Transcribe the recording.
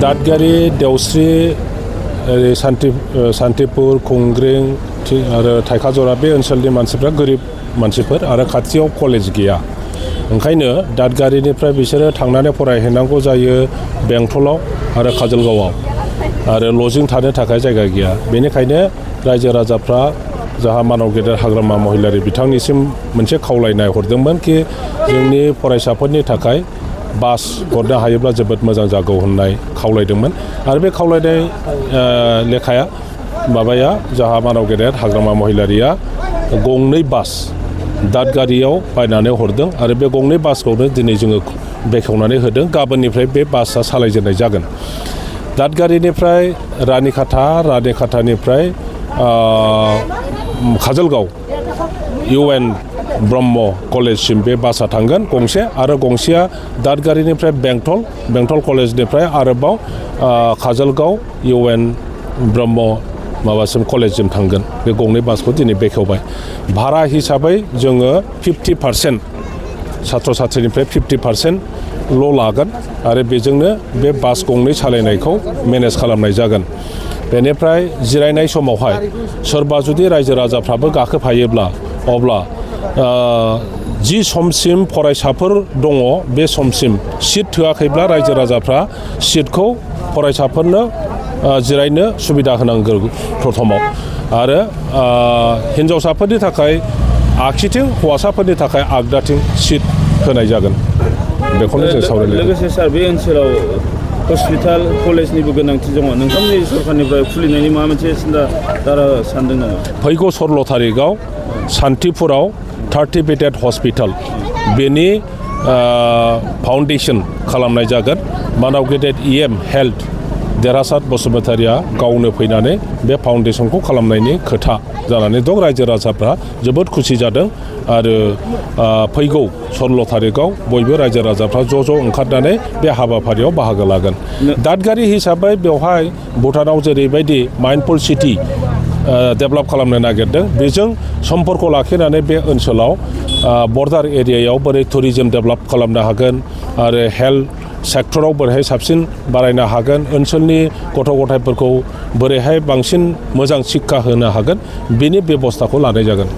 दादगारि देवस्रि सान्तिपुर खुंग्रिं आरो थाइखाजरा बे ओनसोलनि मानसिफ्रा गोरिब मानसिफोर आरो खाथियाव कलेज गैया ओंखायनो दादगारिनिफ्राय बिसोरो थांनानै फरायहैनांगौ जायो बेंटलाव आरो काजलगावआव आरो लजिं थानो थाखाय जायगा गैया बेनिखायनो रायजो राजाफ्रा जाहा मानव गेदेर हाग्रामा महिलारि बिथांनिसिम मोनसे खावलायनाय हरदोंमोन कि जोंनि फरायसाफोरनि थाखाय बास हरनो हायोब्ला जोबोद मोजां जागौ होननाय खावलायदोंमोन आरो बे खावलायनाय लेखाया माबाया जाहा मानव गेदेर हाग्रामा महिलारिया गंनै बास दादगारियाव बायनानै हरदों आरो बे गंनै बासखौनो दिनै जोङो बेखेवनानै होदों गाबोननिफ्राय बे बासआ सालायजेननाय जागोन दादगारिनिफ्राय रानिखाथानिफ्राय काजलगाव UN ब्रह्म कलेजसिम बे बासआ थांगोन गंसे आरो गंसेया दादगारिनिफ्राय बेंटल कलेजनिफ्राय आरोबाव काजलगाव UN ब्रह्म माबासिम कलेजसिम थांगोन बे गंनै बासखौ दिनै बेखेवबाय भारा हिसाबै जोङो 50% छात्र छात्रीनिफ्राय 50%ल' लागोन आरो बेजोंनो बे बास गंनै सालायनायखौ मेनेज खालामनाय जागोन बेनिफ्राय जिरायनाय समावहाय सोरबा जुदि रायजो राजाफ्राबो गाखोफायोब्ला अब्ला जि समसिम फरायसाफोर दङ बे समसिम सिट थोआखैब्ला रायजो राजाफ्रा सिटखौ फरायसाफोरनो जिरायनो सुबिदा होनांगौ प्रथमाव आरो हिन्जावसाफोरनि थाखाय आगसिथिं हौवासाफोरनि थाखाय आगदाथिं सिट होनाय जागोन बेखौनो जों सावरायलायदों लोगोसे सार बे ओनसोलाव हस्पिटाल कलेजनिबो गोनांथि दङ नोंथांमोननि सरकारनिफ्राय खुलिनायनि माबा मोनसे सिन्था धारा सानदों नामा फैगौ 16 थारिखआव सान्तिपुराव 30 बेडेड हस्पिटाल बेनि फाउन्डेसन खालामनाय जागोन मानव गेदेर EM हेल्थ देरहासार बसुमतारिया गावनो फैनानै बे फाउन्डेसनखौ खालामनायनि खोथा जानानै दं रायजो राजाफ्रा जोबोद खुसि जादों आरो फैगौ 16 थारिखआव बयबो रायजो राजाफ्रा ज' ओंखारनानै बे हाबाफारियाव बाहागो लागोन दादगारि हिसाबै बेवहाय भुटानाव जेरैबायदि माइन्डफुल सिटि डेभेलप खालामनो नागिरदों बेजों सम्पर्क लाखिनानै बे ओनसोलाव बर्डार एरियायाव बोरै टुरिजम डेभेलप खालामनो हागोन आरो हेल्थ सेक्टराव बोरैहाय साबसिन बारायनो हागोन ओनसोलनि गथ' गथायफोरखौ बोरैहाय बांसिन मोजां शिक्षा होनो हागोन बेनि बेबस्थाखौ लानाय जागोन